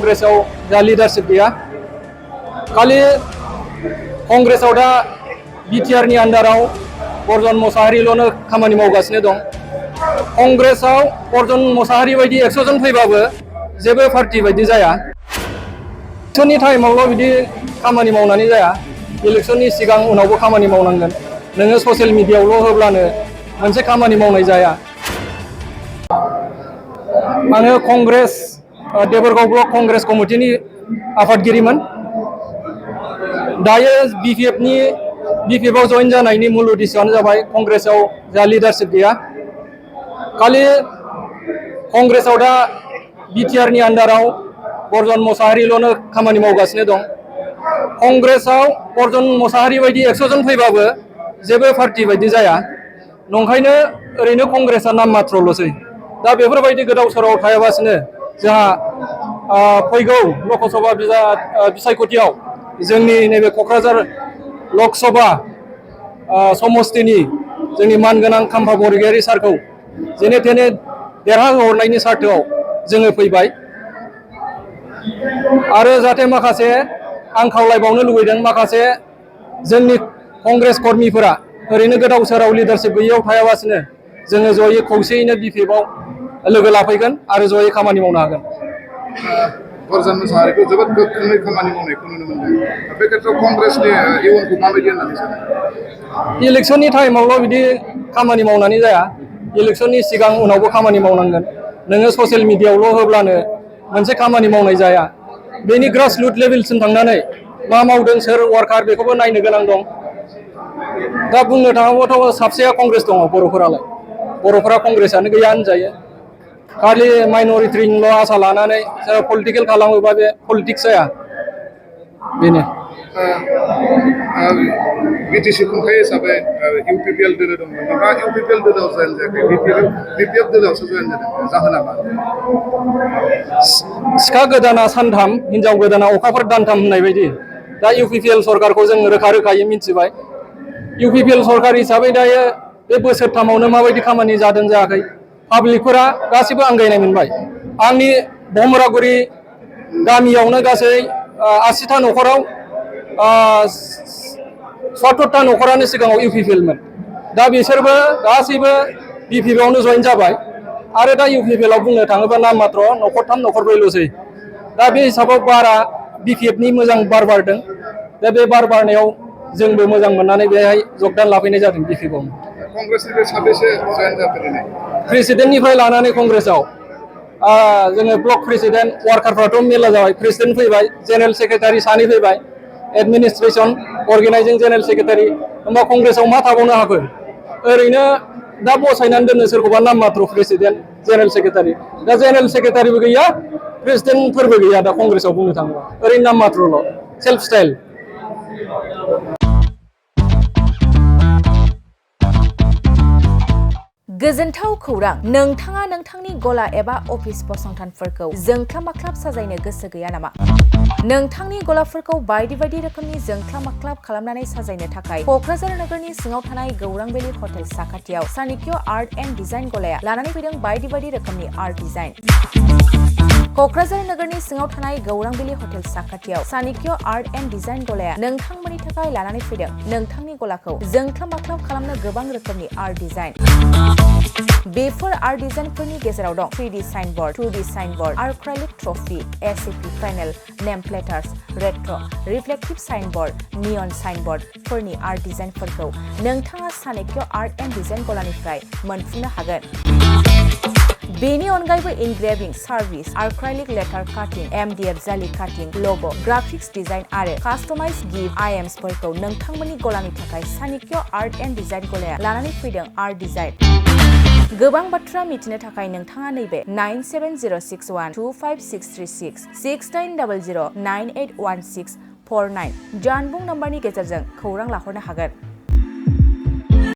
कांग्रेसाव दा लिडारशिप गैया खालि कांग्रेसाव दा बिटिआरनि आन्डाराव अर्जन मोसाहारिल'नो खामानि मावगासिनो दं। कांग्रेसाव अर्जन मोसाहारि बायदि 100 जन फैबाबो जेबो पार्टी बायदि जाया। इलेक्शननि टाइमावल' बिदि खामानि मावनानै जाया, इलेक्शननि सिगां उनावबो खामानि मावनांगोन। नोङो ससियेल मिडियायावल' होब्लानो मोनसे खामानि मावनाय जाया। आङो कंग्रेस देबरगाव ब्लक कंग्रेस कमिटिनि आफादगिरिमोन। दायो बिपिएफआव जइन जानायनि मूल उद्देश्यआनो जाबाय कंग्रेसाव जा लिडारशिप गैया खालि कंग्रेसाव दा बिटिआरनि आन्डाराव अर्जन मोसाहारिल'नो खामानि मावगासिनो दं। कंग्रेसाव अर्जन मोसाहारि बायदि 100 जन फैबाबो जेबो पार्टी बायदि जाया। नंखायनो ओरैनो कंग्रेसआ नाम मात्रल'सै। दा बेफोरबायदि गोदाव सोराव थायाबासिनो जोंहा फैगौ लकसभा बिसायख'थियाव जोंनि नैबे क'क्राझार लकसभा समस्तिनि जोंनि मानगोनां खाम्फा बरगयारी सारखौ जेने थेने देरहाहरनायनि सार्थोआव जोङो फैबाय। आरो जाहाथे माखासे आं खावलायबावनो लुबैदों, माखासे जोंनि कंग्रेस कर्मिफोरा ओरैनो गोदाव सोराव लिडारशिप गैयैयाव थायाबासिनो जोङो जयै खौसेयैनो बिपिएफआव लोगो लाफैगोन आरो जयै खामानि मावनो हागोन। अर्जन मोसाहारिखौ जोबोद गोख्रोङै खामानि मावनायखौ नुनो मोनदों। बे खेत्रआव कंग्रेसनि इयुनखौ माबायदि होननानै सानो? इलेक्शननि टाइमावल' बिदि खामानि मावनानै जाया, इलेक्शननि सिगां उनावबो खामानि मावनांगोन। नोङो ससियेल मिडियायावल' होब्लानो मोनसे खामानि मावनाय जाया। बेनि ग्रासरुट लेभेलसिम थांनानै मा मावदों सोर वार्कार बेखौबो नायनो गोनां दं। दा बुंनो थाङोब्लाथ' साबसेया कंग्रेस दङ बर'फोरालाय। बर'फोरा कंग्रेसआनो गैया होनजायो। खालि माइन'रिटिनिल' आसा लानानै सोरबा पलिटिकेल खालामोबा बे पलिटिक्स जाया। बेनो बिटिसि खुंथाय हिसाबै इउपिपिएल दोलो दंमोन। नोंथाङा इउपिपिएल दोलोआव जयेन जायाखै, बिपिएफ दोलोआवसो जयेन जादों। जाहोना मा? सिखा गोदाना सानथाम, हिनजाव गोदाना अखाफोर दानथाम होननाय बायदि दा इउपिपिएल सरकारखौ जों रोखा रोखायै मिथिबाय। इउपिपिएल सरकार हिसाबै दायो बे बोसोरथामावनो माबायदि खामानि जादों जायाखै पाब्लिकफोरा गासिबो आंगायनाय मोनबाय। आंनि भमरागुरि गामियावनो गासै 80था न'खराव 70था न'खरानो सिगाङाव इउपिपिएलमोन। दा बिसोरबो गासैबो बिपिएफआवनो जयेन जाबाय। आरो दा इउपिपिएलआव बुंनो थाङोबा नाम मात्र न'खरथाम न'खरब्रैल'सै। दा बे हिसाबाव बारा बिपिएफनि मोजां बार बारदों। दा बे बार बारनायाव जोंबो मोजां मोननानै बेहाय जगदान लाफैनाय जादों बिपिएफआवनो। कंग्रेसनिफ्राय साबेसे जयेन जाफेरनाय? प्रेसिडेन्टनिफ्राय लानानै कंग्रेसाव जोङो ब्लक प्रेसिडेन्ट, वार्कारफ्राथ' मेरला जाबाय। प्रेसिडेन्ट फैबाय, जेनेरेल सेक्रेटारि सानै फैबाय, एडमिनिस्ट्रेसन, अर्गेनाइजिं जेनेरेल सेक्रेटारि। होमबा कंग्रेसाव मा थाबावनो हाखो? ओरैनो दा बसायनानै दोननो सोरखौबा नाम मात्र प्रेसिडेन्ट, जेनेरेल सेक्रेटारि। दा जेनेरेल सेक्रेटारिबो गैया, प्रेसिडेन्टफोरबो गैया दा कंग्रेसाव बुंनो थाङोबा। ओरैनो नाम मात्रल', सेल्फ स्टाइल। गोजोनथाव खौरां! नोंथाङा नोंथांनि गला एबा अफिस फसंथानफोरखौ जोंख्लाब माख्लाब साजायनो गोसो गैया नामा? नोंथांनि गलाफोरखौ बायदि बायदि रोखोमनि जोंख्लाब माख्लाब खालामनानै साजायनो थाखाय क'क्राझार नोगोरनि सिङाव थानाय गौरां भेलि हटेल साखाथियाव चाणक्य आर्ट एन्ड डिजाइन गलाया लानानै फैदों बायदि बायदि रोखोमनि आर्ट डिजाइन। क'क्राझार नोगोरनि सिङाव थानाय गौरां भेलि हटेल साखाथियाव चाणक्य आर्ट एन्ड डिजाइन गलाया नोंथांमोननि थाखाय लानानै फैदों नोंथांनि गलाखौ जोंख्लाब माख्लाब खालामनो गोबां रोखोमनि आर्ट डिजाइन। बेफोर आर्ट डिजाइनफोरनि गेजेराव दं 3D signboard, 2D signboard, acrylic trophy, ACP panel, name plates, retro', reflective signboard, neon साइनबोर्डफोरनि आर्ट डिजाइनफोरखौ नोंथाङा चाणक्य आर्ट एन्ड डिजाइन गलानिफ्राय मोनफुंनो हागोन। बेनि अनगायैबो इनग्रेभिं, सार्भिस, आर्क्राइलिक लेटार काटिं, MDF जालि काटिं, लग', ग्राफिक्स डिजाइन आरो कास्टमाइज गिफ्ट आइटेम्सफोरखौ नोंथांमोननि गलानि थाखाय चाणक्य आर्ट एन्ड डिजाइन गलाया लानानै फैदों आर्ट डिजाइन। गोबां बाथ्रा मिथिनो थाखाय नोंथाङा नैबे 9706125636 6800981649 जानबुं नम्बरनि गेजेरजों खौरां लाहरनो हागोन।